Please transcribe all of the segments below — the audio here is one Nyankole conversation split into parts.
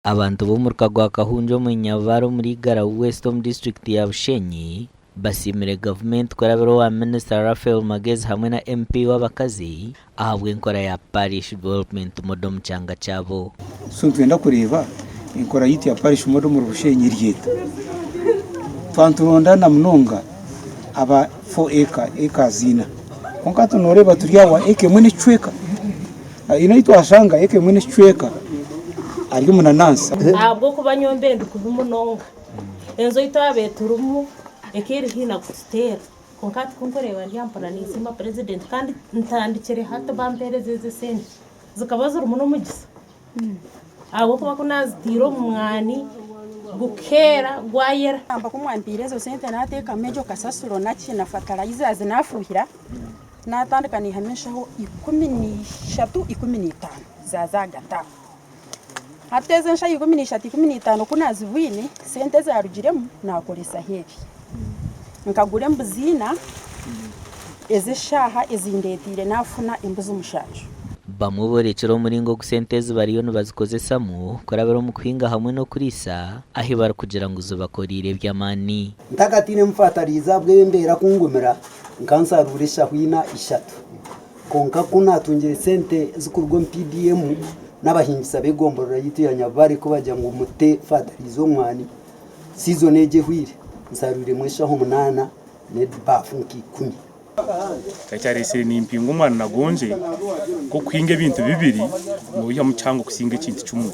Abantu b'omuruka gwa Kahungye omuri Nyabubare omuri Igara West omu disiturikiti ya Bushenyi basiimire gavumenti kurabira owa minisita Raphael Magezi hamwe na MP w'abakazi ahabw'enkora ya Parish Development Model omu kyanga kyabo. So nitwenda kureeba enkora yaitu ya Parish Model omuri Bushenyi eri eta. Twaba nituronda na munonga aba 4 acre, acres ina. Kwonka hati noreeba turi aha acre emwe n'ekicweka. Haine ahu twashanga eka emwe n'ekicweka ari omu nanansi. Ahabw'okuba nyowe mbe ndi kubi munonga. Enju ei twabaire turimu ekaba eri haihi na kututeera. Kwonka hati ku nkureeba ndi aha mpurira ninsiima purezidenti kandi ntandikire hati bampeereza ezi esente. Zikaba zirimu n'omugisa ahabw'okuba ku naazitaire omu mwani gukeera gwayera. Ku mwampiire ezo sente naateekamu egyo kasasiro naki na fataraizazi naafuuhira. Naatandika naihamu enshaho 13, 15 zaaza ahagati aho. Hati ezo enshaho 13, 15 ku naazibwine, sente ezaarugiremu naakoresaho ebi. Nkagura embuzi ina ez'eshaaha ezindeeteire naafuna embuzi mushanju. Bamwe borekire omuringo ogu sente ezi bariyo nibazikozesamu kurabira omu kuhinga hamwe n'okuriisa ahi barikugira ngu zibakoreire eby'amaani. Ntakatiine mufatariize ahabw'embeera kungumira, nkansharuura eshaho ina ishatu. Kwonka ku naatungire sente zirikuruga omu PDM n'abahingisa b'egomborora yaitu ya Nyabubare ku bagira ngu mute fatarayiza omu mwani, siizoni egi ehweire nsharwiremu eshaho munaana n'ebaafu nka ikumi. Ekyaresire nimpinga omwani na gonje nk'okuhinga ebintu bibiri noyihamu kihango kusinga ekintu kimwe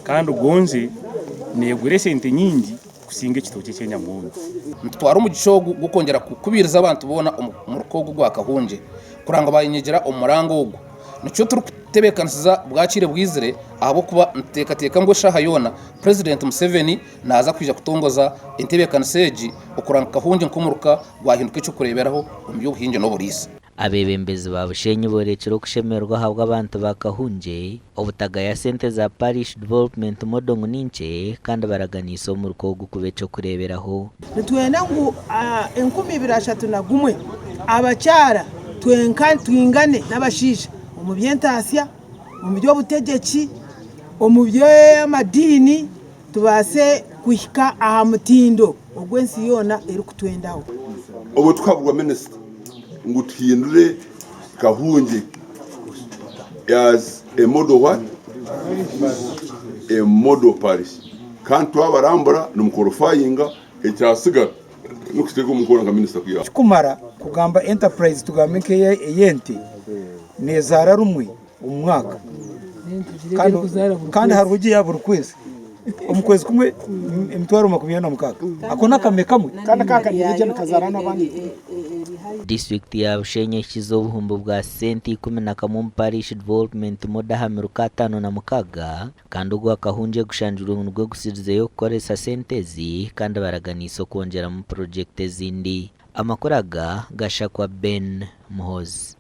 kandi gonje negura esente nyingi kusinga ekitookye eky'enyamwonyo. Nitutwara omugisha ogu gw'okwongyera kukubiriza abantu boona omu muruka ogu ogwa Kahungye kureba ngu bayenyigira omu muranga ogu. Nikyo turikutebeekanisiza bwakiire bwizire ahabw'okuba nituteekateeka ngu eshaaha yoona Purezidenti Museveni naaza kwija kutongoza entebeekanisa egi okureba ngu Kahungye nk'omuruka gwahinduka eky'okureeberaho omu by'obuhingi n'oburiisa. Abeebembezi ba Bushenyi boorekire okushemererwa ahabw'abantu ba Kahungye obutagaya sente za Parish Development Model ngu ni nkye kandi baraganiise omuruka ogu kuba eky'okureeberaho. Nitwenda ngu 2031 abakyara twingane n'abashaija omu by'entaasya, omu by'obutegyeki, omu by'amadiini tubaase kuhika aha mutindo ogu ensi yoona erikutwendaho. Obwo tukahaburwa minisita ngu tuhindure Kahungye as a model what? A model parish. Kandi twabarambura nimukorofayinga ekyatsigara n'okukiteeka omu nkora nka minisita kwihaho. Tikikumara kugamba enterprise tugambe nk'ey'ente nezaara rumwe omu mwaka kandi hariho egyo eya buri kwezi omu kwezi kumwe 460,000 ako n'akame kamwe. Disiturikiti ya Bushenyi ehikize obuhumbi bwa sente 11 omu Parish Development Model aha miruka 56 kandi ogwa Kahungye gushanjirwe ngu nigwo gusirizeyo kukoresa sente ezi kandi baraganiise okwongyeramu purojekiti ezindi. Amakuru aga gashakwa Ben Muhoozi.